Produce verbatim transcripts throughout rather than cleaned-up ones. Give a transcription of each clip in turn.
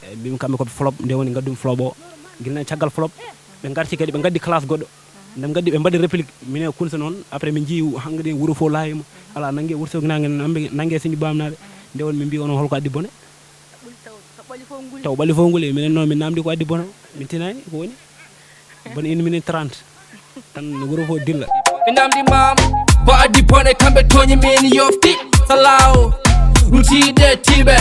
E, mbimi kamɓe ko flop, nde woni ngaddumi flop o. Gila caggal flop, ɓe ngarti kadi, ɓe ngaddi classe goɗɗo. Nde ɓe ngaddi, ɓe mbaɗi réplique, minen kunsa noon, après min njii hannde wuro fof laayima. Ala nannge wuro fof nannge, nannge siñi bamnaɓe. Nde woni min mbi onon holko addi bone? Taw ɓalli fof nguli, minen noon min namdi ko addi bone. Min tinani ko woni. Bone ina minen trente. Tan no wuro fof dilla. Ɓe namdi maam, ko addi bone, kamɓe tooñi min yofti. Salaw, rutiiɗe tiiɓe.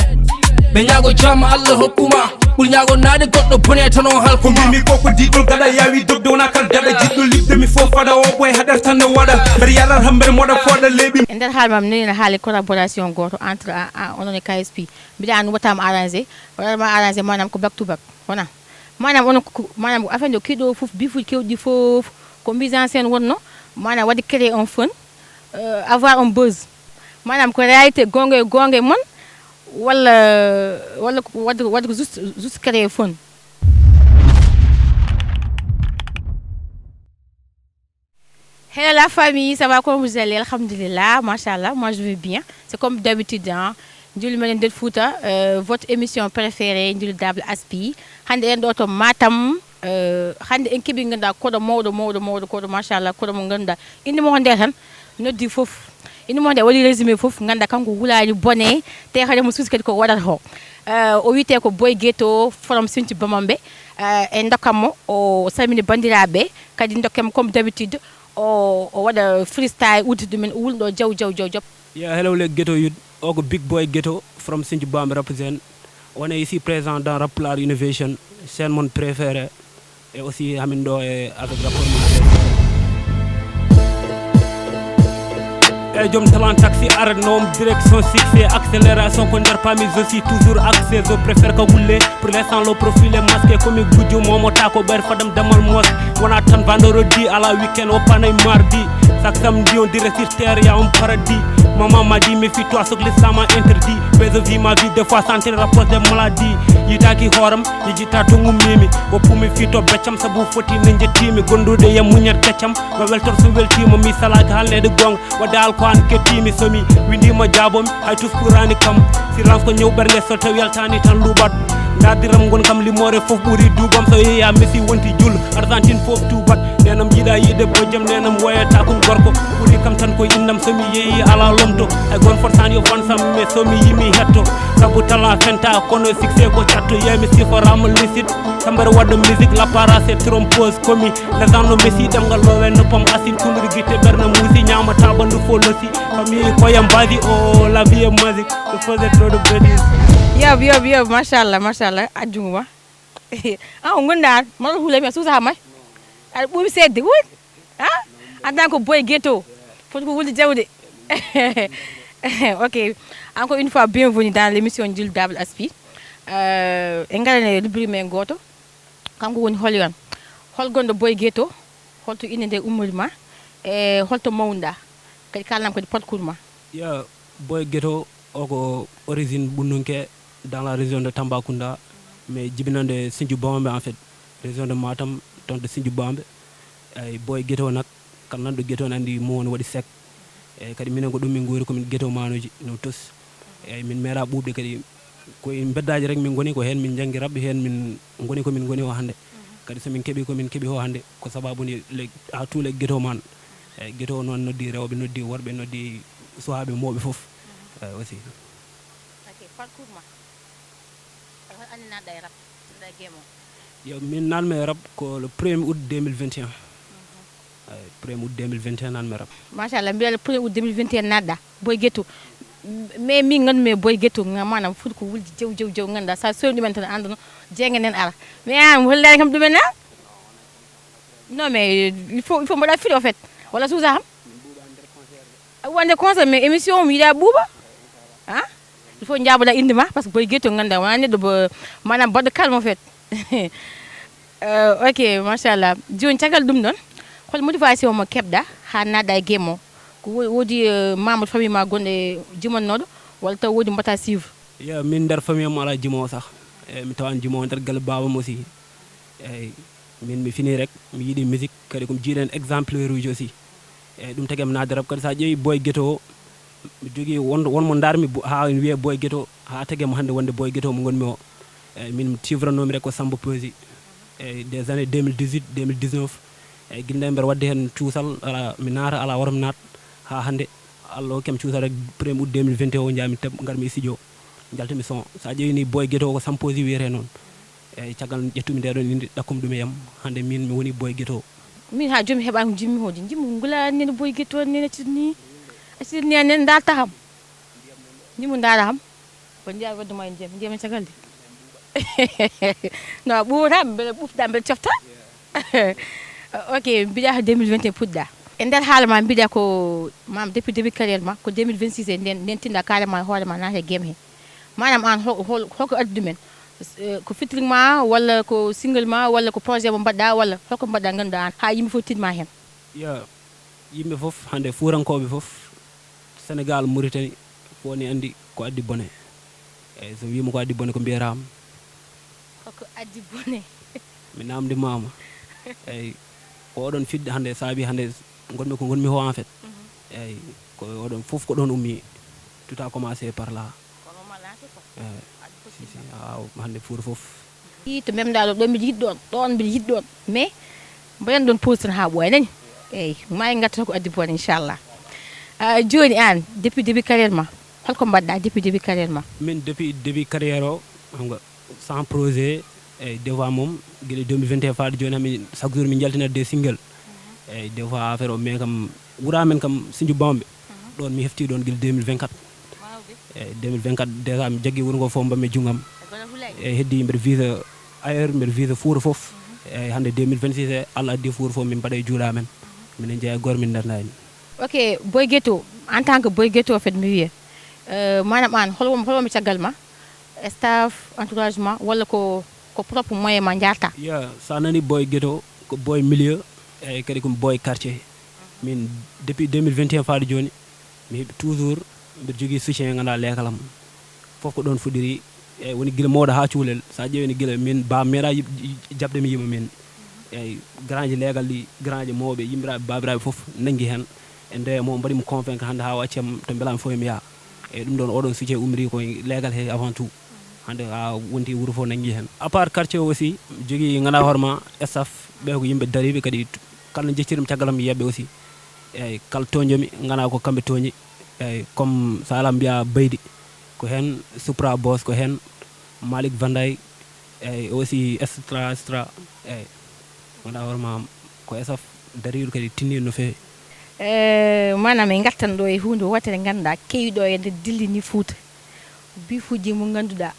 Ɓe ñaago jam Allah hokkuma. Ɓur ñaago naade goɗɗo bone tan on halko. Ko mbimi ko ko diɗol gaɗa yawi dogde wona kal daɗa jiɗɗo liɓde mi fof fada o ɓoy haɗar tan ne waɗa. Mbeɗa yarar ham mbeɗa moɗa fooɗa leeɓi. E nder haal mam nena haali collaboration goto entre a, a, onon e K S P. Mbiɗa an waɗatama arrangé, waɗatama arrangé maanaam ko back to back. Wona? Maanaam onon ko, ko, maanaam ko affaire nde kiɗo fof, bifuuji kewɗi fof, ko mise en scène wonno, maanaam waɗde créer un fun, euh, avoir un buzz. Maanaam ko réalité goonga e goonga e mon, walla, walla ko waɗde, waɗde ko juste, juste créer fun. Hello la famille, ça va, comment vous allez? Alhamdulillah, machallah, moi je vais bien. C'est comme d'habitude, hein. Njuli meɗen nder Fouta, euh, votre émission préférée, Njuli Dable Aspi. Hannde en ɗo to Matam, euh, hannde en keɓi ngannduɗaa koɗo mawɗo, mawɗo, mawɗo, koɗo machallah, koɗo mo ngannduɗaa. Inde mo nde tan, noddi fof. Inde mo nde waɗi résumé fof, ngannduɗaa kanko wulaani bone, te haɗa mo suusi kadi ko waɗata ko. Euh, o wiyetee ko Boy Ghetto, from Sinthiou Bamambé. Euh, en ndokkat mo, o salmini banndiraaɓe, kadi ndokken mo comme d'habitude, o, o waɗa freestyle, uddita ɗumen, o wulɗo jaw, jaw, jaw, jaw. Yeah, hello, le ghetto youth. O ko Big Boy Ghetto from Sinthiou Bamambé represent. On est ici présent dans Rap Pulaar Innovation, chaîne mon préférée. Et aussi, hamin ɗo e avec rapport mon préféré. E joom talent taxi arrêt nom direction succès accélération ko nder pami je suis toujours axé je préfère ko wulle. Pour l'instant, le profil est masqué, comme gujjo momo tako ɓer fadam damal mos. Wona tan vendredi à la week-end, o panay mardi. Chaque samedi, on dirait sur terre, y a un paradis. Maman m'a dit, méfie-toi, ce que l'islam a interdit. Mais je vis ma vie, des fois, sentir la pose des maladies. Yitaki horam, yijita to ngummimi. Woppumi fito beccam sabu foti ne jettimi. Gondude e muñat keccam, ma weltor so weltima. Mi salaki halnede gong, wadde alquran kettimi. Somi windima jaabomi, hay tus ɓurani kam. Silence ko ñaw ɓernde, so tawi yaltani tan luɓat. Dardiram gon kam limore fof ɓuri duubam, so yeeya Messi wonti jul. Argentine fof tuubat, nenam yiɗa yiide bojjam, nenam woyata kon gorko. Ɓuri kam tan ko innam, so mi yeeyi ala lomto. Hay gon fortan yo fansam, mais so mi yimi hetto. Sabu tala fenta, kono succès ko catto. Yemi siforama lisit, sambere wadda musique, la para c'est trompose. Komi lesano Messi, ɗemgal lowe noppam asin. Kunuri gitte ɓerne muusi, ñamata ɓandu fo losi. Famille koyam badi, oh, la vie est magique. Vous faisiez trop de bêtises. Yob, yob, yob, machallah, machallah. Ajjuma. Ah, on gonda an, maro hula mi suusa ha may. Aɗa ɓuuɓi seedde, wuy. Ah, en tant que Boy Ghetto. Foti ko wulde jawde. Ok. Encore une fois, bienvenue dans l'émission Njulu Dable Aspi. Euh, en ngarani rubrique men gooto. Kanko woni hol yon? Hol gonɗo Boy Ghetto? Holto innde nde ummori ma? E holto mawnɗa? Kadi kaalnam kadi parcours ma. Ya, Boy Ghetto, o ko origine Ɓunnunke, dans la région de Tambacounda, mais jibinande Sinthiou Bamambé, en fait, région de Matam, toon to Sinthiou Bamambé. Ay, Boy Ghetto nak, kala nanɗo ghetto ne anndi mo woni waɗi sek. Eyyi, kadi minen ko ɗum min nguuri, komin ghetto manoji, no tos. Eyyi, min meeɗa ɓuuɓde kadi, ko e mbeddaaji rek min ngoni, ko heen min njanngi rap, heen min ngoni ko min ngoni o hannde. Kadi so min keɓi ko min keɓi o hannde, ko sababu ni le, à tous les ghetto man. Eyyi, ghetto noon noddi rewɓe, noddi worɓe, noddi suhaaɓe mawɓe fof. Eyyi, aussi. Ok, parcours ma. E hol année naatɗa e rap? Naatɗa e game o? Yo, min naatmi e rap ko le premier août deux mille vingt et un. Ay, premier août deux mille vingt et un naatmi e rap. Machallah, mbiɗa le premier août deux mille vingt et un naatɗa Boy Ghetto. Mais min nganndu-mi Boy Ghetto, nga-, maanaam foti ko wulde jaw, jaw, jaw, ngannduɗaa, sa sowi ɗumen tan, annduno, jeenge nden ara. Mais an, hollaani kam ɗumen, a? Non, mais il faut, il faut mbaɗa firi, en fait. Walla suusa kam? A ɓuuɓa nder concert, mais émission o mi yiɗa ɓuuɓa. Ah? Il faut njaaboɗa innde ma, parce que Boy Ghetto ngannduɗaa, wona neɗɗo bo, maanaam baɗɗo calme, en fait. Euh, ok, machallah. Jooni, caggal ɗum ɗon, hol motivation mo keɓɗa haa naatɗa e game o? Ko wo-, woodi, euh, membre famille ma gonɗo e jimannooɗo, walla taw woodi mbaɗata suivre? Yo, min nder famille am alaa jimoowo sah. Eyyi, mi tawan jimoowo nder galle baaba am aussi. Eyyi, min mi fini rek, mi yiɗi musique, kadi ko mi jiiɗen exemplaire uji aussi. Eyyi, ɗum tagi mi naatde rap, kadi sa ƴeewi Boy Ghetto o, mi jogii won, won mo ndaarmi bo, haa ene wiyee Boy Ghetto, haa tagi mo hannde wonde Boy Ghetto mo ngonmi o. Eyyi, min mi suivranoomi rek ko Samba Peuzzi. Eyyi, des années deux mille dix-huit, deux mille dix-neuf. Eyyi, gila nde mbeɗa waɗde heen cuusal, ala mi naata, ala woto mi naat. Haa hannde, Allah hokki am cuusal rek, premier août deux mille vingt et un o, njaami tab, ngarmi e studio, njaltumi son. So a ƴeewi ni, Boy Guetto ko Samba Peuzzi wiyetee noon. Eyyi, caggal ƴettumi ndee ɗoon innde, ɗakkumi ɗum e yam. Hannde miin mi woni Boy Guetto. Min haa jooni mi heɓaani ko njiɗmi hoode. Njiɗmi ko ngula nene Boy Guetto nene accude ni. Accude ni nene ndaarta kam. Njiɗmi ndaara kam. Ko ndiya weddo ma e ndiyam, ndiyam e caggal de. No a ɓuuɓata, mbeɗa ɓufta, mbeɗa cofta. Ok, mbiɗa ko deux mille vingt et un puɗɗa. E nder haala ma mbiɗa ko, maam, depuis début carrière ma, ko deux mille vingt-six e nden, nden tinɗa carrément e hoore ma naata e game he. Maanaam aan, hol-, hol-, holko addi ɗumen? Eh, ko featuring ma, walla ko single ma, walla ko projet mo mbaɗɗa, walla holko mbaɗɗa ngannduɗa aan, haa yimɓe fof tinma heen? Ya, yimɓe fof, hannde fuurankooɓe fof, Sénégal, Mauritanie, fof ne anndi ko addi bone. Eyyi, so wiima ko addi bone, ko mbiyata am? Koko addi bone. Mi namdi mama. Eyyi, ko oɗon fiɗde hannde, saabi hannde ngonmi ko ngonmi ho, en fait. Mhm. Eyyi, ko oɗon fof ko ɗon ummi. Tout a commencé par là. Kono ma laati ko. Eyyi. Addi ko si, si, tinma. Aw, hannde fuura fof. Ii, to memɗa ɗo, ɗo mbiɗa yiɗi ɗon, ɗon mbiɗa yiɗi ɗon. Mais mbaɗen ɗon pause tan haa ɓooya, nani? Eyyi, ma en ngarta ko addi bone, inchallah. Ah, jooni aan, depuis début carrière ma, holko mbaɗɗa depuis début carrière ma? Min, depuis début carrière o, xam nga, sans projet, eyyi, des fois moom, gila deux mille vingt et un faade jooni, hamin, chaque jour min njaltina des single. Eyyi, des fois affaire o, mais kam, wura men kam, Sinju Bambe. Ɗon mi hefti ɗon gila deux mille vingt-quatre. Eyyi, deux mille vingt-quatre, déjà mi jaggi wuro ngo fof, mbammi junngam. Eyyi, heddi mbeɗa visa ailleurs, mbeɗa visa fuura fof. Eyyi, hannde deux mille vingt-six, e Allah addi fuura fof, min mbaɗa e juuɗe amen. Minen jeeya e goto, min darna hen. Ok, Boy Guetto, en tant que Boy Guetto, en fait, mi wiya, euh, maanaam aan, hol won-, hol wonɓe caggal ma? Staff, entourage ma, walla ko, ko propre moyen ma njaarta? Ya, so a nani Boy Guetto, ko boy milieu, eyyi, kadi ko boy quartier. Min, depuis deux mille vingt et un faade jooni, mi heɓi toujours, mbeɗa jogii soutien, ngannduɗaa, leekal am. Fof ko ɗon fuɗɗiri, eyyi, woni gila mawɗo haa cukalel. So a ƴeewi ni, gila min, ba meeɗa yiɓ-, jaɓde mi yima min. Eyyi, grand ji leegal ɗi, grand ji mawɓe, yimɓiraaɓe, baabiraaɓe fof nanngi heen. E nde mo mbaɗi mo convaincre hannde haa o acci am to mbelami fof e mi yaha. Eyyi, ɗum ɗon, oɗon soutien ummiri ko e leegal he avant tout. Hannde haa wonti wuro fof nanngi heen. À part quartier o aussi, mi jogii, ngannduɗaa hoore ma, staff, ɓe ko yimɓe dariiɓe kadi, kala no jeccirmi caggal am mi yiyaɓe aussi. Eyyi, kala toñjomi, ngannduɗaa ko kamɓe tooñi. Eyyi, comme so alaa mbiya Baydi, ko heen Supra Boss, ko heen Malick Vanday, eyyi, aussi et cetera, et cetera. Eyyi, ngannduɗaa hoore ma, ko staff dariiɗo kadi tinniiɗo no feewi. Eh, maanaam en ngartan ɗo e huunde wootere ngannduɗaa kewi ɗo e nder dilli ni Fuuta. Bifuuji mo ngannduɗaa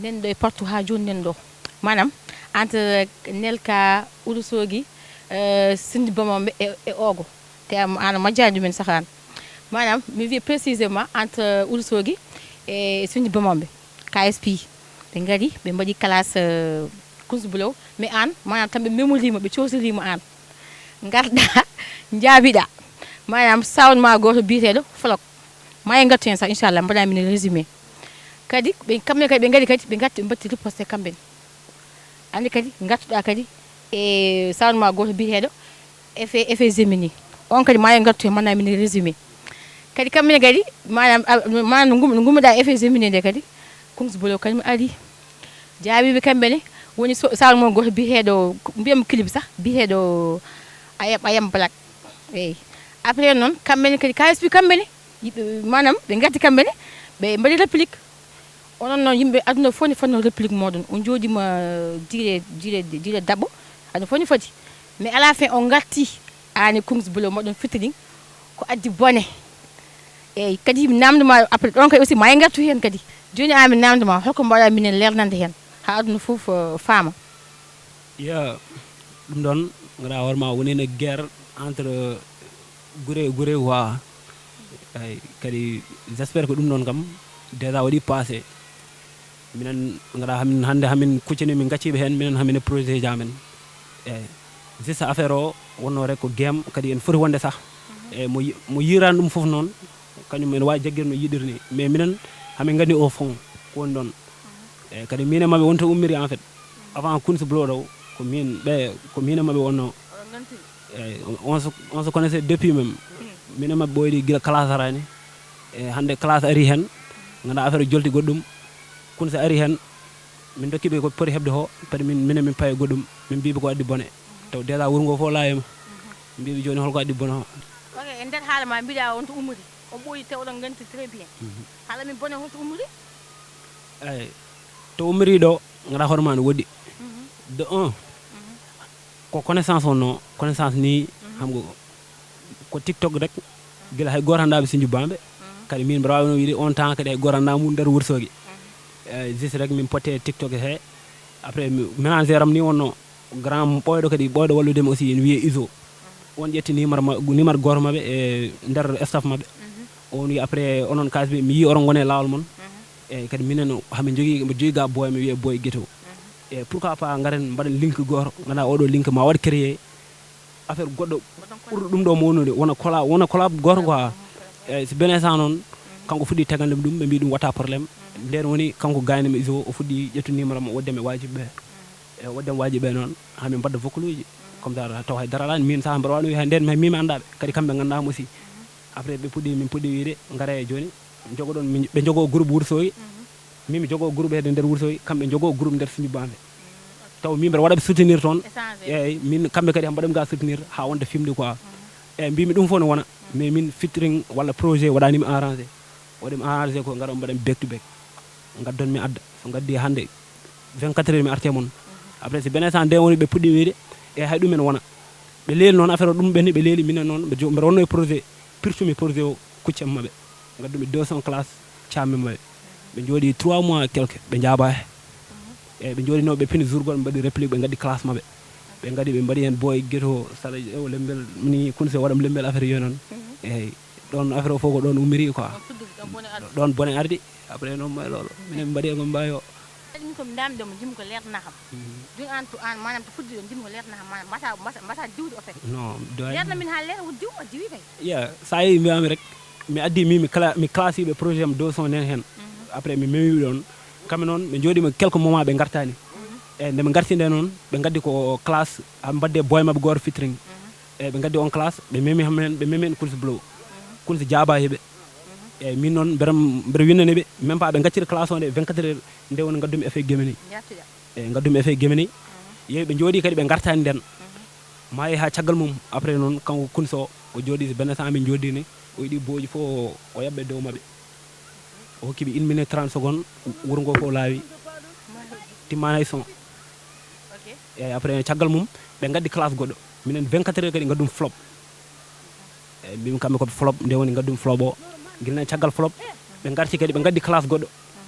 nen ɗo e partout haa jooni nen ɗo. Maanaam entre Nelka, Ourossogui, eh, Sinthiou Bamambé e, e Ogo. Te am, aan a majjaani ɗumen saha aan. Maanaam, mi wiya précisément entre Ourossogui e Sinthiou Bamambé, K S P. Ɓe ngari, ɓe mbaɗi classe, euh, Kunz Blow. Mais aan, maanaam, tan ɓe memorima, ɓe coosirima aan. Ngarɗa, njaabiɗa. Maanaam, sound ma gooto biyeteeɗo Flok. Ma en ngartu heen sax, inchallah, mbaɗa min résumé. Kadi, ɓe, kamɓe kadi, ɓe ngari kadi, ɓe ngarti, ɓe mbaɗti riposte kamɓe ne. Anndi kadi, ngartuɗa kadi e sound ma gooto biyeteeɗo Effet, Effet Gemini. On kadi ma en ngartu heen, mbaɗa min résumé. Kadi kamɓe ne kadi, maanaam, a, maanaam no ngum-, no ngummiɗa Effet Gemini nde kadi, Kunz Blow kadi mi ari. Jaabiiɓe kamɓe ne, woni so-, sound mo gooto biyeteeɗo, mbiyam clip sax, biyeteeɗo Ayam, Ayam Black. Eeyi. Après noon, kamɓe ne kadi, K S P kamɓe ne, yiɓe, maanaam, ɓe ngarti kamɓe ne, ɓe mbaɗi réplique. Onon noon, yimɓe aduna fof ne fotnoo réplique mooɗon. On njooɗiima dire, dire, dire daɓɓo, aduna fof ne foti. Mais à la fin, on ngarti, aan e Kunz Blow, mbaɗon featuring, ko addi bone. Eeyi, kadi mi naamndo ma, après ɗoon kadi aussi, ma en ngartu heen kadi. Jooni aan mi naamndo ma, holko mbaɗa minen leernande heen, haa aduna fof, eh, faama? Ya, ɗum ɗoon, ngara hoore ma wonino guerre entre gure e gure, wa. Eeyi, kadi j'espère que ɗum ɗoon kam déjà waɗi passé. Minen ngara hamin hannde hamin kuccani min gacciiɓe heen, minen hamin e projet ji amen. Eeyi, juste affaire o wonno rek ko game, kadi en foti wonde sax. Eeyi, mo yi-, mo yiiraani ɗum fof noon, kañum ene waawi jaggeede no yiɗiri ni. Mais minen hamin nganndi au fond ko woni ɗoon. Eeyi, kadi min e maɓɓe wonto ummiri en fait. Avant Kunz Blow ɗo, ko min ɓe, ko min e maɓɓe wonno. Oɗon nganti? Eeyi, on se, on se connaissait depuis même. Min e maɓɓe ɓooyɗi gila classe araani. E hannde classe ari heen, ngannduɗaa affaire o jolti goɗɗum. Kunz ari heen, Min dokki ɓe ko poti heɓde ko, kadi min, minen min paye goɗɗum, min mbiɓe ko addi bone. Taw déjà wuro ngo fof laayima. Min mbiɓe jooni holko addi bone o. Ok, e nder haala ma mbiɗa on to umri. On ɓooyi te oɗon nganti très bien. Haala min bone honto umri? Eyi, to ummiri ɗo, ngara hoore ma no woɗɗi. De un, ko connaissance wonno, connaissance ni, xam nga, ko TikTok rek, gila hay goto annda ɓe sinju bamɓe. Kadi min mbaɗa wawno wiide on temps kadi hay goto annda mum nder Wourossogui. Eyi, juste rek min potte TikTok he. Après, mi- manager am ni wonno grand ɓooyɗo kadi, ɓooyɗo wallude mi aussi, ene wiyee Iso. On ƴetti numéro ma- numéro goto maɓɓe e nder staff maɓɓe. On wi après onon kalis ɓe, mi yi oɗon gone e laawol mon. Eyi, kadi minen hamin jogii, mbo jogii ga boy, mi wiyee boy ghetto. Eyi, pourquoi pas ngaren mbaɗen link goto, ngana oɗo link ma waɗ créé affaire goɗɗo ɓurɗo ɗum ɗo mawnude, wona colla- wona collab goto quoi. Eyi, so bene sa noon, kanko fuɗɗi tagandem ɗum, ɓe mbi ɗum wata problème. Nden woni kanko gaynam Iso, o fuɗɗi ƴettu numéro am, o waddem e wajiɓe ɓe. E waddem wajiɓe ɓe noon, hamin mbadda vocaluji. Comme ça taw hay dara alani, min saha mbaɗa wano wi hay nden mi mimi anndaɓe, kadi kamɓe nganndaama aussi. Après ɓe puɗɗi, min puɗɗi wiide ngara e jooni jogoɗon, min- ɓe jogo groupe Wourossogui. Min mi jogo groupe hedde nder Wourossogui, kamɓe jogo groupe nder Sinthiou Bambe. Taw min mbeɗa waɗa ɓe soutenir toon. Eyi, min kamɓe kadi mbaɗami ga soutenir ha wonta fimde quoi. Eyi, mbimi ɗum fof no wona, mais min featuring walla projet waɗanimi arrangé. Waɗimi arrangé ko garan mbaɗami back to back. Ngaddon mi adda, so gaddi hannde vingt-quatre heures mi arte mon. Après so bene sa nde woni ɓe puɗɗi wiyde e hay ɗum en wona. Ɓe leeli noon affaire o, ɗum ɓenni ɓe leeli minen noon, ɓe jo- mbeɗa wonno e projet, pirtumi projet o kuccam maɓɓe. Ngaddumi deux cents classe, cammi maɓɓe. Ɓe jooɗi trois mois quelque, ɓe jaaba he. Eyi, ɓe jooɗino, ɓe pini jour goɗɗo, ɓe mbaɗi réplique, ɓe gaddi classe maɓɓe. Ɓe ngadi, ɓe mbaɗi heen boy ghetto, sala o lembel, ni kunse waɗam lembel affaire yo noon. Eyi, ɗon affaire o fof ko ɗon ummiri quoi. Ɗon bone ardi. Après noon moy loolo, minen mbaɗi e gom mbawi o. Min ko mi damɗo mo jimmi ko leerna kam. Joni an to an, manam to fuddi ɗo jimmi ko leerna kam, manam mbasa mbasa mbasa diwde o fait. Non, do ay. Leerna min ha leer o diw o diwi kay. Ya, sa yi mbiyami rek, mi addi mi mi cla- mi classiɓe projet am deux cent nen hen. Après mi mewiɓe ɗon. Kamɓe noon ɓe jooɗima quelques moment ɓe gartani. E nde ɓe garti nde noon, ɓe gaddi ko classe, ha mbadde boy maɓɓe goto featuring. E ɓe gaddi on classe, ɓe memi hamen, ɓe memi en kunsi blow. Kunsi jaaba heɓe. E min noon mbeɗa mbeɗa winnani ɓe, même pas ɓe gacciri classe o nde vingt-quatre heures, nde woni gaddumi effet gemini. E gaddumi effet gemini. Yeewi ɓe jooɗi kadi ɓe gartani nden. Maayi ha caggal mum, après noon kanko kunsi o, o jooɗi so benn instant min jooɗi ni, o yiɗi booji fof o yaɓɓe dow maɓɓe. O hokki ɓe une minute trente secondes, wuro ngo fof laawi, timmani hay son. Eyi, après caggal mum ɓe gaddi classe goɗɗo, minen vingt-quatre heures kadi gaddum flop. Eyi, mbimi kamɓe koɓe flop, nde woni gaddum flop o. Gila caggal flop ɓe garti kadi ɓe gaddi classe goɗɗo.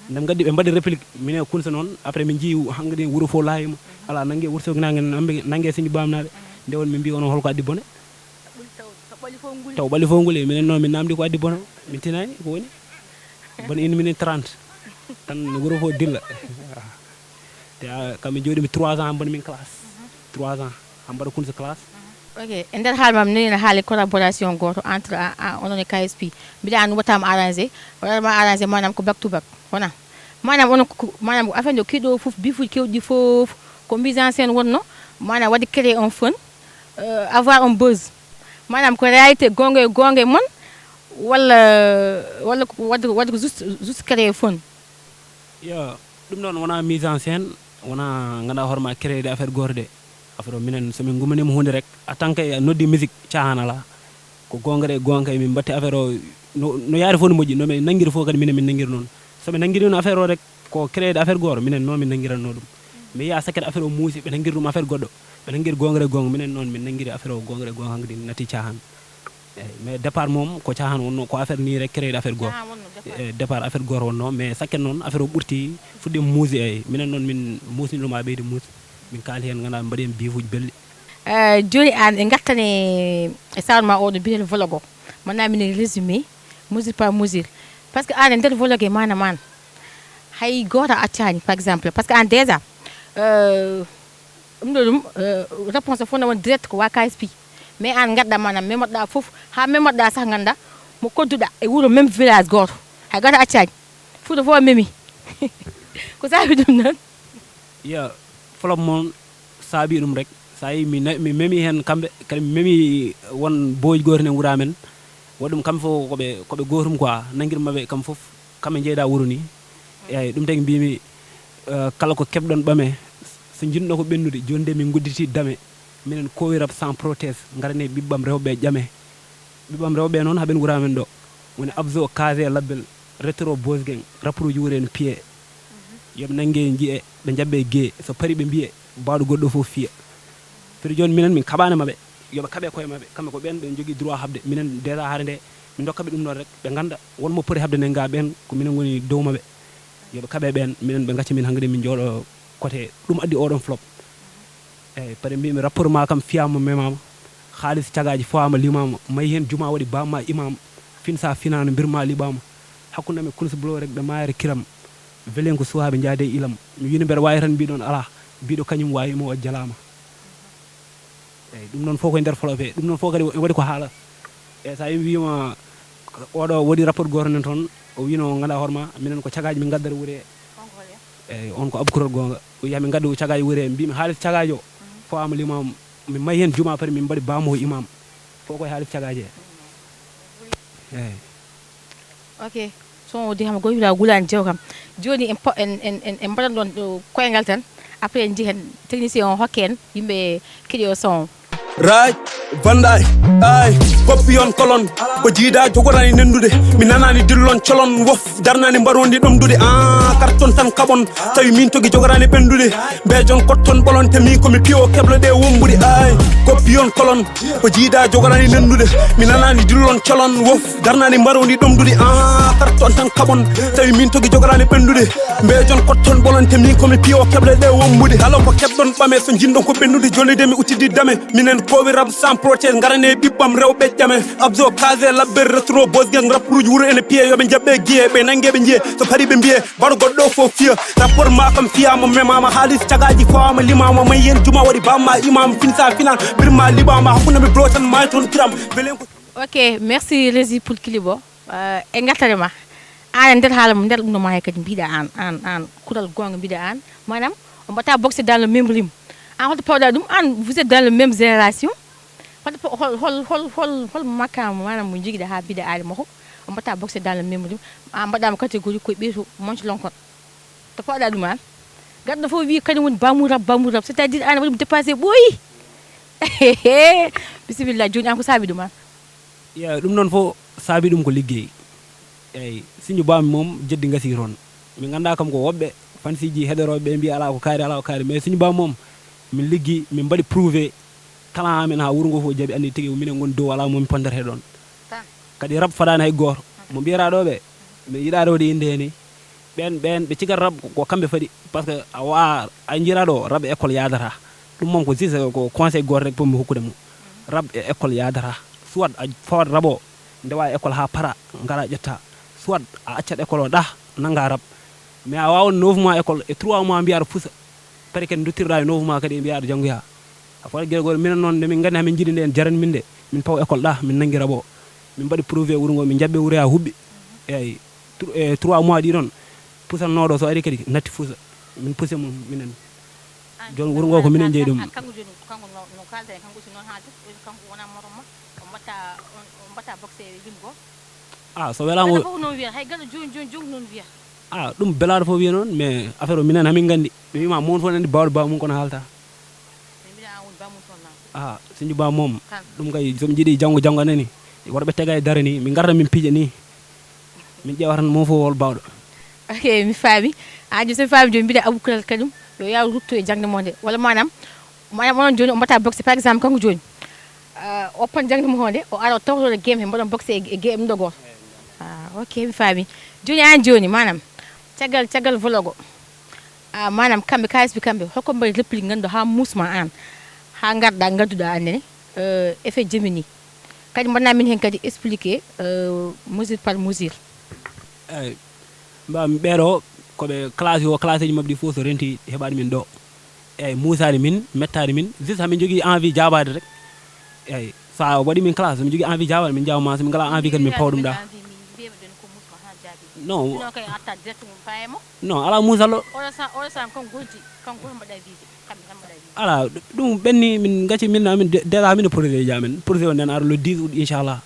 Nde ɓe gaddi ɓe mbaɗi réplique, minen kunsa noon, après min jii hankkadi wuro fof laawima. Ala nangge wurtoginague nangge sinji bamnaɓe. Nde woni min mbi onon holko addi bone. Taw ɓalli fof nguli, minen noon min namdi ko addi bone, min tinani ko woni. Bone une minute trente tan wuro fof dilla. Te kamɓe jooɗimi trois ans, mbonmi classe. Trois ans, ha mbaɗa kunsa classe. Ok, e nder haala mam nani ene haali collaboration goto entre a- a- onon e K S P. Mbiɗa an waɗatama arrangé, waɗatama arrangé, manam ko back to back, wona? Manam onon ko- ko- manam affaire nde kiɗo fof, bifuji kewɗi fof ko mise en scène wonno, manam waɗi créer un fun, euh, avoir un buzz. Manam ko réalité gonga e gonga e mon, walla walla ko waɗi waɗi ko juste juste créer fun? Yo, ɗum ɗon wona mise en scène, wona ganduɗa hoore ma créer de affaire goto de. Affaire o minen somin gumanima hunde rek, en tant que a noddi musique, caahan ala. Ko gonga de gonga, min mbatti affaire o no, no yaari fof no moƴƴi, no min nanguiri fof kadi minen min nanguiri noon. Somin nanguiri noon affaire o rek, ko créer de affaire goto, minen noon min nanguiranno ɗum. Mi yiya sakket affaire o muusi, ɓe nanguiri ɗum affaire goɗɗo, ɓe nanguiri gonga de gonga, minen noon min nanguiri affaire o gonga de gonga, hankadi natti caahan. Eyi, mais départ moom ko caahan wonno, ko affaire ni rek, créer affaire goto. Eyi, départ affaire goto wonno, mais sakken noon affaire o ɓurti, fuɗɗi muusi. Eyi, minen noon min muusni ɗum, ha ɓeydi muusi, min kaali hen, ganduɗa, mbaɗi hen bifuji belɗi. Eh, joni an e gartane e sawon ma oɗo mbiyen vlog o, manna minen résumé mesure par mesure, parce que an e nder vlog e mana man hay goto a accani par exemple, parce que an déjà euh, ɗum ɗo ɗum euh, réponse o fof ne woni direct ko wa K S P. Mais an gadda manam memoɗɗa foof, ha memoɗɗa sah ganda mo kodduɗa e wuuro même village goto, hay goto accani, fuuta fof memi. Ko saabi ɗum noon? Iya, flop moon saabi ɗum rek. Sa yi mi na- mi memi hen kamɓe, kadi mi memi won booji goto ne wuura men. Waɗi ɗum kamɓe fof koɓe koɓe gotum quoi, nanguirmaɓe kamɓe fof, kamɓe jeyda wuuro ni. Eyyi, ɗum tagi mbimi Eh, kala ko keɓɗon ɓame, so njiɗno ko ɓennude, jooni de min ngudditi dame. Minen Kowi Rap sans protège, ngarane ɓiɓɓam rewɓe ƴame. Ɓiɓɓam rewɓe noon, haɓen wura men ɗo. Woni Abzo, Kazé, Labbel, Retro, Boss Gang, rapperuuji wure en piye. Yoɓe nannge njiye, ɓe njaɓɓe giye. So pari ɓe mbiye, baawɗo goɗɗo fof fiye. Firi jooni minen min kaɓaani maɓe. Yoɓe kaɓe koye maɓɓe. Kamɓe ko ɓeen ɓe njogii droit haɓde. Minen déjà hare nde, min ndokka ɓe ɗum ɗon rek. Ɓe ngannda won mo poti haɓde nannga ɓeen, ko minen ngoni dow maɓɓe. Yoɓe kaɓe ɓeen, minen ɓe ngacca min hannde min njooɗo côté ɗum addi oɗon flop. Eeyi, pare mbimi rapport ma kam fiyaama memaama. Haalis cagaaji fawama limama. Mayi heen juma waɗi bamma imam. Fin sa finano mbirma liɓama. Hakkunde men kunus blo rek ɓe mayre kiram. Velen ko suwaaɓe njaade e ilam. Mi wino mbeɗa waawi tan mbiɗon alaa. Mbiɗo kañum waawi mo o jalaama. Eeyi, ɗum noon fof koye nder flop he. Ɗum noon fof kadi waɗi ko haala. Eeyi, so a yii mi wiima oɗo waɗi rapport gooto nen toon, o wiino nganndaa hoore ma, minen ko cagaaji min ngaddata wure. Eeyi, on ko abkurol goonga. O wiya min ngaddu cagaaji wure, mbimi haalis cagaajo. Fawama limam, min mayi heen juma pare min mbaɗi bamo imam. Fof koye haalis cagaaji he. Eeyi. Ok. Son o di kam goy wila gulani jew kam. Joni en po- en en en en mbaɗan ɗon ɗo koyngal tan. Après en jii hen technicien o hokke en yimɓe keɗi o son. Right, Van Dyke, ay, koppi on kolon. Ko jiida jogorani nendude. Mi nanani dillon colon wof. Darnani mbaroni ɗomdude. Ah, karton tan kaɓon. Tawi min togi jogorani ɓendude. Mbejon kotton ɓolon te min komi piyo keblo ɗe wombude. Ay, koppi on kolon. Ko jiida jogorani nendude. Mi nanani dillon colon wof. Darnani mbaroni ɗomdude. Ah, karton tan kaɓon. Tawi min togi jogorani ɓendude. Mbejon kotton ɓolon te min komi piyo keblo ɗe wombude. Kala ko keɓɗon ɓame so jinɗon ko ɓendude. Jolide mi uttidi dame. Minen kowi rab sans protége ngarane ɓiɓɓam rewɓe ƴame. Abzo, Kazé, Labber, Retro, Boss Gang, rapperuuji wuro ene piye. Yoɓe jaɓɓe giye, ɓe nannge ɓe njiye. So pari ɓe mbiye, mbaɗo goɗɗo fof fiya. Rapport ma kam fiyama, memama, haalis cagaaji fawama, limama, mayi heen juma waɗi bamma imam. Fin sa finan, birma liɓama, hakkunde mi blo tan mayi toon kiram. Belen ko. Ok, merci Régie pour clip o. En ngartare ma. Aan e nder haala mo nder ɗum no maahe kadi mbiɗa aan aan aan kural goonga mbiɗa aan maanaam on mbatta boxe dans le même rythme. Aan holto pawɗa ɗum aan vous êtes dans le même génération. Holto hol hol hol hol hol makama maanaam mo jogida ha mbiɗa aali makko on mbatta boxe dans le même rythme. Aan mbaɗama catégorie koye ɓeyto monco lonkon. To pawɗa ɗum aan. Garɗo fof wi kañum woni bamou rab bamou rab c'est à dire aan waɗi mo dépassé ɓooyi. Bisimilla joni aan ko saabi ɗum aan. Iya ɗum noon fof saabi ɗum ko liggey. Eyyi siñu bammi moom jeddi gasi toon. Min ganda kam ko woɓɓe fansiji heɗoroɓe ɓe mbiya ala ko kaari ala ko kaari mais siñu bammi moom min liggi min mbaɗi prouvé. Kala amen ha wuuro ngo fof jaaɓi andi tigi minen goni dow ala momi pondata he ɗon. Kadi rab fadani hay goto mo mbiyata ɗo ɓe min yiɗa rewde inde heni. Ɓen ɓen ɓe cigat rab ko kamɓe fadi par ce que a wa a jira ɗo rab e école yadata. Ɗum moom ko juste ko conseil goto rek pommi hokkude mo. Rab e école yadata soit a fawat rab o ndewa école ha para gara ƴetta soit a accat école o ɗa nanga rab. Mais a wawan neuf mois école e trois mois mbiya aɗa fusa. Pare kadi duttirɗa e neuf mois kadi e mbiya aɗa janngoya. A fawat gueɗe goto minen noon nde min gandi hamin jiiɗi nde en jarani min nde min paw école ɗa min nangui rab o. Min mbaɗi prouvé wuuro ngo min jaɓɓe wuuro ha huɓɓi. Eyyi e trois mois ɗi ɗon pusannoɗo so ari kadi natti fusa. Min pusa mum minen. Joni wuuro ngo ko minen jeeyi ɗum. Kanko joni kanko no no kalda en kanko aussi noon haalde kanko wona morom ma. On mbatta on mbatta boxe e limgo. Ah so welama o. Fof noon wiya hay gaɗa joni joni joni joni noon wiya. Ah ɗum belaɗo fof wiya noon mais affaire o minen hamin gandi mi wima moon fof nandi bawɗo baw mum kono haalta. Ah siñu ba moom ɗum kay somi jiiɗi janngo janngo anani worɓe tega e dare ni min garta min piija ni. Min ƴeewa tan moom fof hol bawɗo. Ok mi faami. An joni somi faami joni mbiɗa abu kulal kañum yo yaw rutto e jangde mo nde walla manam manam onon joni o mbatta boxe par exemple kanko joni o oppan jangde mo nde o ara o tawtoɗo game he mbaɗon boxe e game ɗo goto. Ok mi faami. Joni an joni manam caggal caggal vlog o. Ah, manam kamɓe kalisɓe kamɓe holko mbaɗi réplique ganduɗa ha musma an ha garɗa gadduɗa annene euh, effet jemini kadi mbaɗna min hen kadi expliqué euh, mesure par mesure. Eyyi mbawmi ɓeeɗo koɓe classe o classe ji mabɓe ɗi fof so renti heɓani min ɗo. Eyyi musani min mettani min juste hamin jogui envie jabade rek. Eyyi sa waɗi min classe min jogui envie jabade min jawma somin gala envie kadi min pawa ɗum ɗa. Non. Sinon kay atta direct mum fayemo. Non ala musallo. Oɗo sa oɗo sa kon goldi kanko goto mbaɗa visé kamɓe tan mbaɗa visé. Ala ɗum ɓenni min gacci min amin déjà min projet ji amen projet o nden ara le dix août inchallah.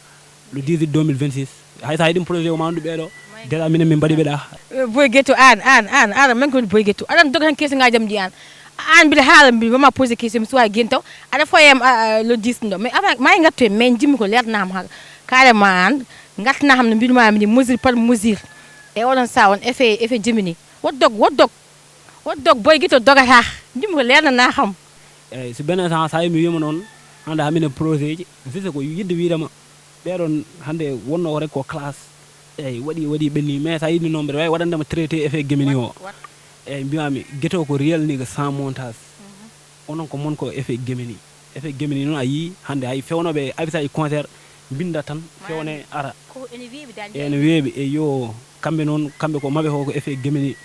Le dix août deux mille vingt-six hay sa heɗin projet o ma andu ɓeɗo. Déjà minen min mbaɗi ɓe ɗa. Boy Guetto, an an an an man ko woni Boy Guetto, aɗan doga tan keesi ngajam ɗi an. An mbiɗa haala, mbiɗa wama posé question, mi suwa gentaw. Aɗa foyam le dix ɗo, mais avant ma ngattu e, mais jimmi ko leerna ham haka. Carrément an ngatna ham no mbiɗuma mi ni, mesure par mesure. E oɗon sa on effet effet jimini. Woddog woddog woddog Boy Guetto dogata. Jimmi ko leernana ham. Eyyi, so beneen sens, hay mi wiima noon, hannde hamin e projet ji, juste ko yidde wiidema ɓeɗon hannde wonno ko rek ko classe. Eyyi, waɗi waɗi ɓenni, mais sa yiɗi noon mbeɗa wawi waɗandema traité effet gemini o. Eyyi, mbiyami Guetto ko réel ni ko sans montage. Onon ko mon ko effet gemini. Effet gemini noon a yii hannde hay fewnoɓe abi sa e concert, mbinda tan fewne ara. Ene weeɓi e yo kamɓe noon, kamɓe ko maɓe ko ko effet gemini.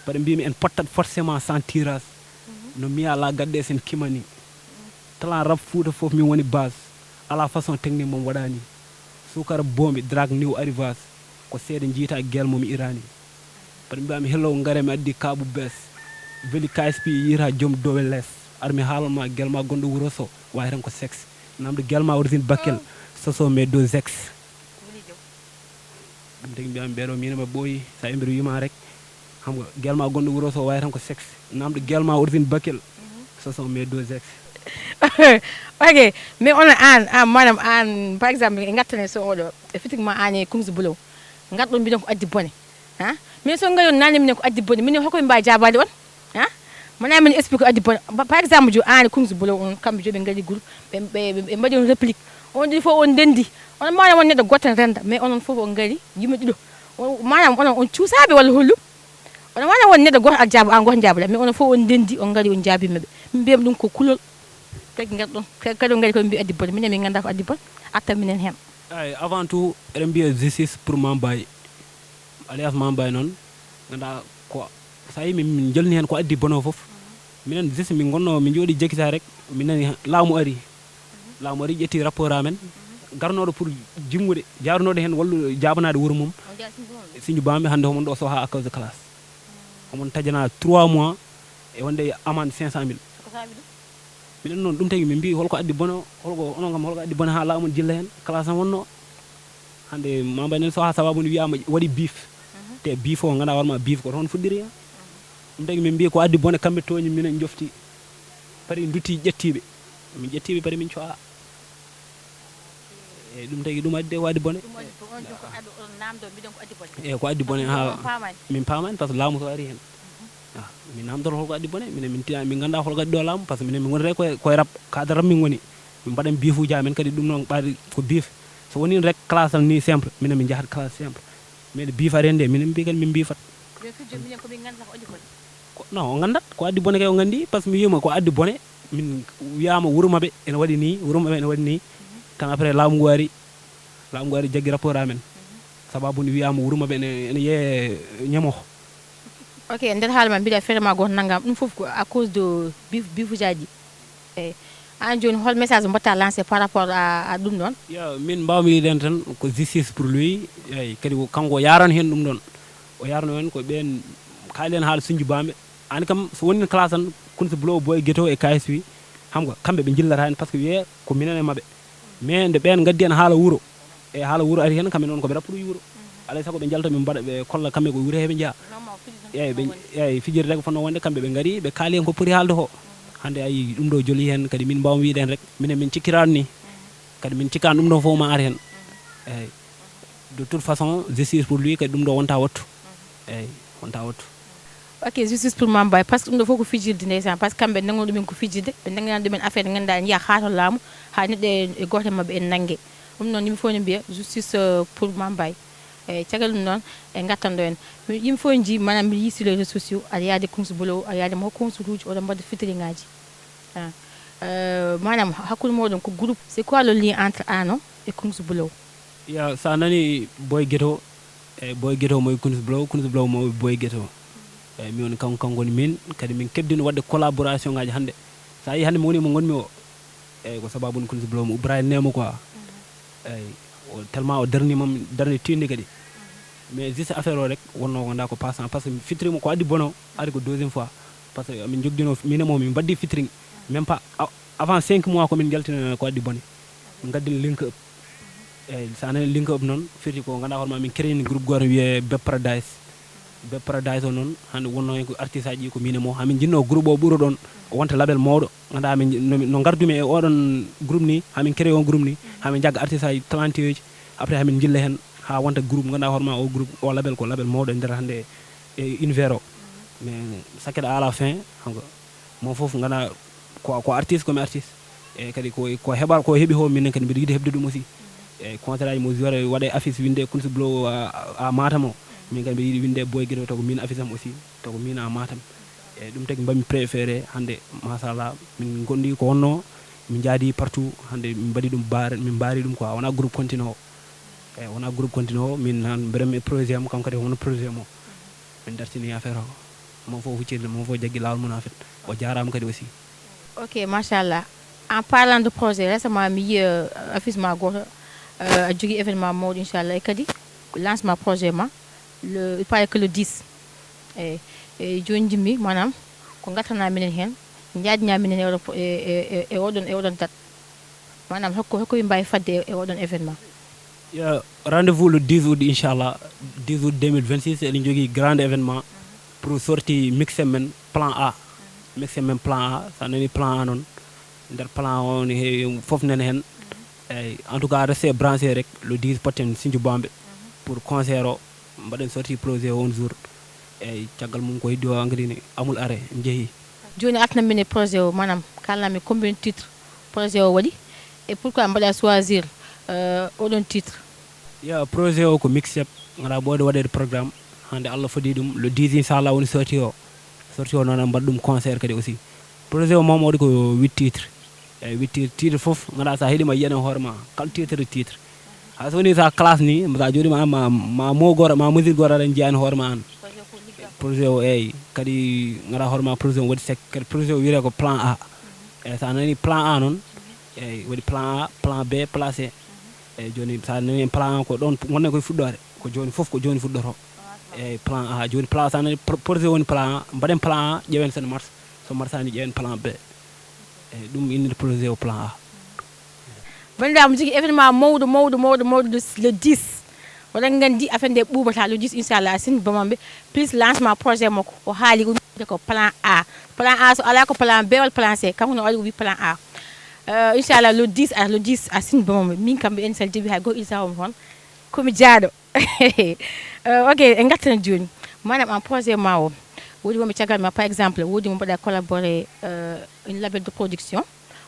Mbaɗa mbimi en pottat forcément sans tirage. No mbiya la gadde sen kimani. Talent rap Fouta fof min woni base. Ala façon technique mom waɗani. Sukara bombi drag new arrivage. Ko seeɗa jiita gel mo mi irani. Mbaɗa mbiyami hello, ngare mi addi kaabu bees. Veli K S P yiyata joom dowe les. Ar mi haalan ma gel ma gonɗo wuro so wawi tan ko sexe. Namdo gel ma origine Bakel. Soso mais do sexe. Ɗum tagi mbiyami ɓeɗo minema ɓooyi, sa imbir wima rek. Xam nga gel ma gonɗo wuro so wawi tan ko sexe. Namdo gel ma origine Bakel. Soso mais do sexe. Ok, mais onon an an manam an par exemple e gattane so oɗo effectivement an e Kungsi Bulow, ngarɗon mbiɗon ko addi bone. Ha? Min so ngayon nani minen ko addi bone, minen hoko min mbawi jabade on? Ha? Mana min explique addi bone. Par exemple jo an e Kungsi Bulow on kamɓe jo ɓe ngari groupe, ɓe ɓe ɓe mbaɗi on réplique. On ɗiɗi fof on ndendi. On mana won neɗɗo goto tan renda, mais onon fof on ngari yimɓe ɗiɗo. Manam onon on cuusaɓe walla hollum? Onon mana won neɗɗo goto aɗa jaaba an goto jaabata, mais onon fof on ndendi on ngari on jaabima ɓe. Min mbiyam ɗum ko kulol. Tagi ngarɗon kadi on ngari koɓe mbi addi bone, minen min ganda ko addi bone. Atta minen hen. Ay, avant tout eɗen mbiya justice pour Mame Baye. Alias Mame Baye noon, ganduɗa ko sa yi min min jolni hen ko addi bono foof. Minen juste min gonno min jooɗi jekkita rek, min nani laamu ari. Laamu ari ƴetti rapport amen, garnoɗo pour jimmude, jarunoɗo hen wallu jabanade wuuro mum. Sinju bamɓe hande homon ɗo soha à cause de classe. Homon tajana trois mois e wonde amende cinq cent mille. Minen noon ɗum tagi min mbi holko addi bono, holko onon kam holko addi bone ha laamu jilla hen, classe am wonno. Hande Mame Baye nen soha sababu ni wiyama waɗi beef. Te beef o ganda warma beef ko toon fuɗɗiri hen. Ɗum tagi min mbi ko addi bone kamɓe tooñi minen jofti. Pari dutti ƴettiɓe. Min ƴettiɓe pari min coa. Eyyi ɗum tagi ɗum addi de ko addi bone. Eyyi ko addi bone ha min pamani par ce que laamu so ari hen. Ah, min namdoto holko addi bone, minen min tina min ganda holko addi ɗo laamu par ce que minen min woni rek koye koye rap, cadre rap min goni. Min mbaɗan biifuji amen kadi ɗum noon ɓaade ko biif. So woni rek classe tan ni simple, minen min jahat classe simple. Mais nde biif ari hen nde minen mbi kadi min biifat. Ko non o gandat ko addi bone kay o gandi par ce que mi wima ko addi bone. Min wiyama wuuro maɓe ene waɗi ni, wuuro maɓe ene waɗi ni. Tan après laamu ngu ari. Laamu ngu ari jaggi rapport amen. Sababu nde wiyama wuuro maɓe ene ene yeeye ñamo. Ok, nder haala ma mbiɗa feere ma goto nanngam ɗum fof ko à cause de bif bifujaji. Eyyi. An joni hol message mbatta lancé par rapport à à ɗum ɗon? Ya min mbawmi wiide hen tan ko justice pour lui. Eyyi kadi kanko o yarano hen ɗum ɗon. O yarano hen ko ɓen kaali hen haala Sinju Bamɓe. Ani kam so woni classe tan kun so blow boy ghetto e K S V. Xam nga kamɓe ɓe jillata hen par ce que wiye ko minen e maɓɓe. Mais nde ɓen gaddi hen haala wuuro e haala wuuro ari hen kamɓe noon koɓe rappuɗo wuuro. Alay sago ɓe jalta ɓe mbaɗa ɓe kolla kamɓe ko wuuro heɓe jeeya. Eyyi ɓe eyyi fijirde ko fonno wonde kamɓe ɓe gari ɓe kaali hen ko poti haalde ko. Hande ayi ɗum ɗo joli hen kadi min mbawmi wiide hen rek minen min cikkirano ni. Kadi min cikkano ɗum ɗo fof ma ar hen. Eyyi. De toute façon justice pour lui kadi ɗum ɗo wonta wattu. Eyyi wonta wattu. Ok, justice pour Mame Baye par ce que ɗum ɗo fof ko fijirde ndeysaan par ce que kamɓe nangno ɗumen ko fijirde ɓe nangana ɗumen affaire ɓe ganduɗa ene yiya ha to laamu ha neɗɗo e goto e mabɓe en nangge. Ɗum noon yimɓe fof ne mbiya justice pour Mame Baye. Eyyi caggal ɗum noon e gattanɗo en yimɓe fof en jii manam mbiɗa yii sur les réseaux sociaux aɗa yaade Kungsi Bolow aɗa yaade mo Kungsi Rouge oɗon mbaɗa featuring ngaji. Manam hakkude moɗon ko groupe c'est quoi le lien entre Ano et Kungsi Bolow? Ya sa nani boy ghetto. Eyyi boy ghetto mo e Kungsi Bolow Kungsi Bolow mo e boy ghetto. Eyyi mi woni kanko kanko woni min kadi min keddino wadde collaboration ngaji hande. Sa yi hande mi woni mo gonmi o. Eyyi ko sababu ni Kungsi Bolow mo Ibrahima Nemo quoi. Eyyi o tellement o darnima darni tindi kadi. Mais juste affaire o rek wonno ko nda ko passant par ce que mi fitrimo ko addi bono ari ko deuxième fois. Par ce que min jogdino min e mo min mbaddi fitring. Même pas avant cinq mois ko min jaltina ko addi bone. Min gaddin link up. Eyyi, so a nani link up noon, firti ko ganduɗa hoore ma min créé ni groupe goto wiyee Beb Paradise. Beb Paradise o noon hande wonno hen ko artiste aji ɗi ko min e mo. Hamin jinno groupe o ɓuuro ɗon wonta label mawɗo. Ganduɗa min no, no gardumi e oɗon groupe ni, hamin créé on groupe ni, hamin jagga artiste aji talentueux ji, après hamin jilla hen ha wonta groupe. Ganduɗa hoore ma o groupe, o label ko label mawɗo e nder hande e univers o. Mais sakket à la fin, xam nga, moom foof ganduɗa ko, ko artiste, komi artiste. E kadi ko, ko heɓa, ko heɓi ho, minen kadi mbiɗa yiɗi heɓde ɗum aussi. E concert aji mo joueur waɗe affiche winde Kunsi Blow à, à Matam o, min kadi mbiɗa yiɗi winde Boy Gueto, taw ko min affiche am aussi, taw ko min à Matam. E ɗum tagi mbaɗmi préféré hande, machallah, min gondi ko wonno, min jaadi partout, hande min mbaɗi ɗum bar, min mbari ɗum quoi, wona groupe continent o. E wona groupe continent o, min nan mbeɗa e projet am, kanko kadi hono projet mo. Min dartini affaire o. Mo fof huccirde, mo fof jaggi laawol mum en fait. O jaaraama kadi aussi. Ok, machallah. En parlant de projet, récemment mi yi, euh, affiche ma goto, euh, a jogui événement mawɗo inchallah, e kadi lancement projet ma, le, il paraît que le dix. E, e joni jimmi manam ko gartana minen hen, jaadina minen e oɗon pro-, e, e, e, e oɗon, e oɗon date. Manam hokko, hokko ɓe mbawi fadde e, e oɗon événement. Ya, rendez-vous le dix août inchallah. Dix août deux mille vingt-six eɗen jogui grand événement pour sortie mixtape men plan A. Mixtape men plan A, sa nani plan A noon, nder plan o ne heewi foof nana hen. Eyyi, en tout cas restez branché rek, le dix potten Sinthiou Bambey pour concert o, mbaɗen sortie projet o on jour. Eyyi, caggal mum ko heddi o engrais ni amul arrêt, en jeehi. Joni artana min e projet o, manam kalnami combien de titre projet o waɗi, et pourquoi mbaɗa choisir, euh, oɗon titre? Ya, projet o ko mixtape, ganduɗa ɓooyɗo waɗede programme, hande Allah fodi ɗum, le dix inchallah woni sortie o. Sortie o noon mbaɗa ɗum concert kadi aussi. Projet o mawɗo waɗi ko huit titre. Eyyi, huit titre, titre foof ganduɗa sa heeɗima yiyat e hoore ma, kala titre, titre. Hay so woni sa classe ni, sa jooɗima ma, ma mot goto, ma mesure goto aɗa jeeya e hoore ma an. Projet o, eyyi, kadi ganduɗa hoore ma projet o waɗi sec, kadi projet o wiyete ko plan A. Eyyi, sa nani plan A noon, eyyi, waɗi plan A, plan B, plan C. Eyyi, joni sa nani en plan A ko ɗon wonno koye fuɗɗore, ko joni foof ko joni fuɗɗoto. Eyyi, plan A, joni plan, sa nani pro-, projet woni plan A, mbaɗen plan A, ƴeewen sen mars, so marsani ƴeewen plan B. Eyyi, ɗum innir projet o plan A. Bandiraɓe, mi jogui événement mawɗo, mawɗo, mawɗo, mawɗo, le, le dix. Oɗon gandi affaire nde ɓuuɓata le dix, inchallah, Sinthiou Bambey. Plus lancement projet makko, o haali ko wiyete ko plan A. Plan A so ala ko plan B walla plan C, kanko no waɗi o wi plan A. Euh, inchallah, le dix, a, le dix a Sinthiou Bambey. Min kam mbiɗen sal dewi hay goto ilsa homo toon. Komi jaaɗo. Euh, ok, en gartan joni. Manam en projet ma o, woodi wonɓe caggal ma, par exemple, woodi mo mbaɗa collaboré, euh, une label de production,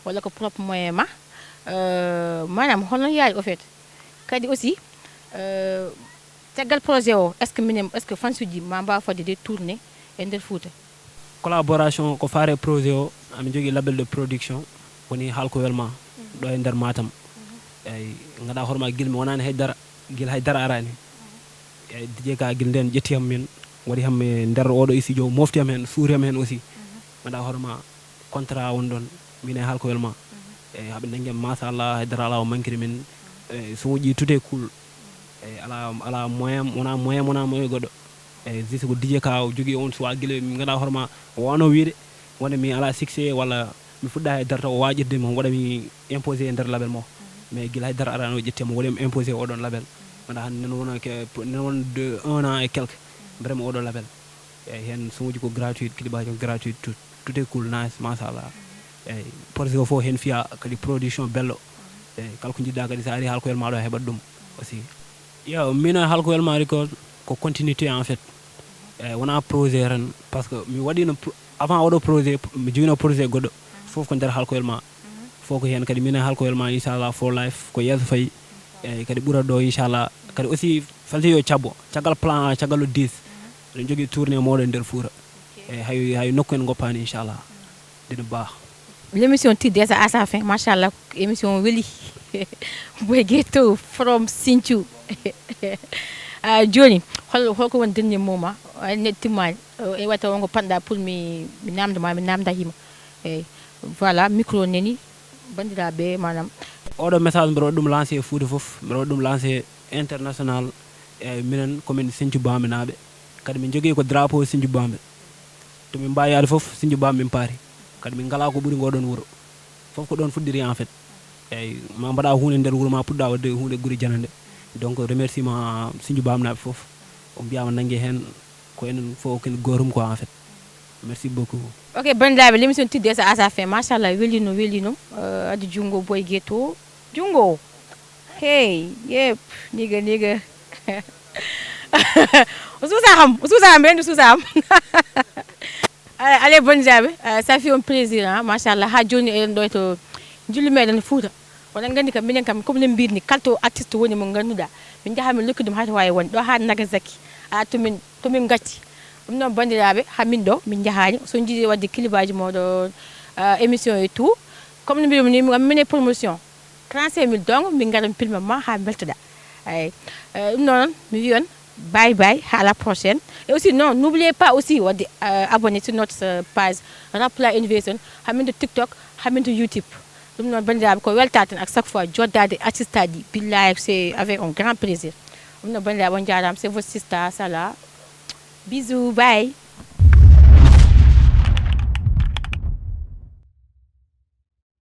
walla ko propre moyen ma. Euh, manam holno yaari au fait? Kadi aussi, euh, caggal projet o, est ce que minen, est ce que fansuji ma mbawa fodde des tournées e nder Fouta? Collaboration ko faare projet o, amin jogui label de production, woni Halko Welma, ɗo e nder Matam. Eyyi, ganduɗa hoore ma guila mi wonani haydara, guila haydara arani. Eyyi, D J Ka guila nden ƴetti ham min, waɗi ham e nder oɗo studio, mofti ham hen, suuri ham hen aussi. Ganduɗa hoore ma contrat woni ɗon, min e Halko Welma. Eyyi, haɓe nangi ham, machallah, haydara ala o mankiri min. Eyyi, so moƴƴi tout est cool. Eyyi, ala, ala moyen, wona moyen, wona moyen goɗɗo. Eyyi, juste ko D J Ka o jogui on choix guila mi ganduɗa hoore ma o wano wiide wonde mi ala succès walla mi fuɗɗa e darta, o wawa ƴettude mi, waɗa mi imposé e nder label mo. Mais guila haydara arano o ƴetti mo, waɗi mi imposé oɗon label. Ganduɗa hande nana wona ke, nana wona de un an et quelque, mbaɗa mi oɗo label. Eyyi, hen so moƴƴi ko gratuit, clipage o gratuit, tout, tout est cool, nice, machallah. Eyyi, projet o foof hen fiya, kadi production bello. Eyyi, kala ko jiɗɗa kadi sa ari Halko Welma ɗo a heɓat ɗum aussi. Yo, min e Halko Welma Record ko continuité en fait. Eyyi, wona projet tan, parce que mi waɗino pro-, avant oɗo projet, mi joguino projet goɗɗo. Foof ko nder Halko Welma. Foof ko hen kadi min e Halko Welma, inchallah, for life, ko yeeso fayi. Eyyi, kadi ɓuura ɗo, inchallah. Kadi aussi, falliti yo cabbo, caggal plan A, caggal le dix. Eɗen jogui tournée mawɗo e nder Fouta. Eyyi, hay, hay nokku en goppani, inchallah. Dina baax. L'émission tire déjà à sa fin, machallah, émission o weeli. Boy Guetto from Sinthiou. Ah, joni, hol, holko woni dernier mot ma? Ay, ne timmani. Eh, e wata wonko panɗa pour mi, mi namda ma, mi namda hima. Eyyi, voilà, micro neni, bandiraɓe, manam. Oɗo message mbiɗa waɗa ɗum lancé e Fouta foof, mbiɗa waɗa ɗum lancé international. Eyyi, minen komin Sinthiou Bambey naaɓe. Kadi min jogui ko drapeau Sinthiou Bambey. To min mbawi yaade foof, Sinthiou Bambey min paari. Kadi min ngala ko ɓuuri ngoɗon wuuro. Foof ko ɗon fuɗɗiri en fait. Eyyi, ma mbaɗa hunde nder wuuro ma, puɗɗa wadde hunde gure janande. Donc remerciement Sinju Bamnaɓe fof. On mbiyama nangge hen, ko enen fof ken gootum quoi en fait. Merci beaucoup. Ok, bandiraɓe, l'émission tide sa à sa fin, machallah, welino, welino. Euh, addi jungo boy ghetto. Jungo. Hey, yep, nigga, nigga. O suusa kam, o suusa kam, ɓen o suusa kam. Allez, allez, bandiraɓe, euh, ça fait un plaisir, hein, machallah. Ha joni eɗen ɗo to jullu meɗen Fouta. Oɗon gandi kam, minen kam, comme no mbirmi, kala to artiste woni mo ganduɗa, min jaha min lokki ɗum hayto wawi wonde ɗo ha Nagasaki. A, to min, to min gatti. Ɗum noon, bandiraɓe, ha min ɗo, min jahani. So jiiɗi wadde clipaji moɗon, euh, émission et tout, comme no mbirmi ni, min e promotion. Trente-cinq mille donc, min ngara min pilma ma ha beltoɗa. Eyyi. Euh, ɗum noon, mi wi on, bye bye, à la prochaine. Et aussi, non, n'oubliez pas aussi wadde, euh, abonné sur notre, euh, page Rap Live Innovation, ha min to TikTok, ha min to YouTube. Ɗum noon, bandiraɓe, ko welta tan à chaque fois joddade artiste aji, billahi, c'est avec un grand plaisir. Ɗum noon, bandiraɓe, on jarama, c'est votre sister Sala. Bisous, bye.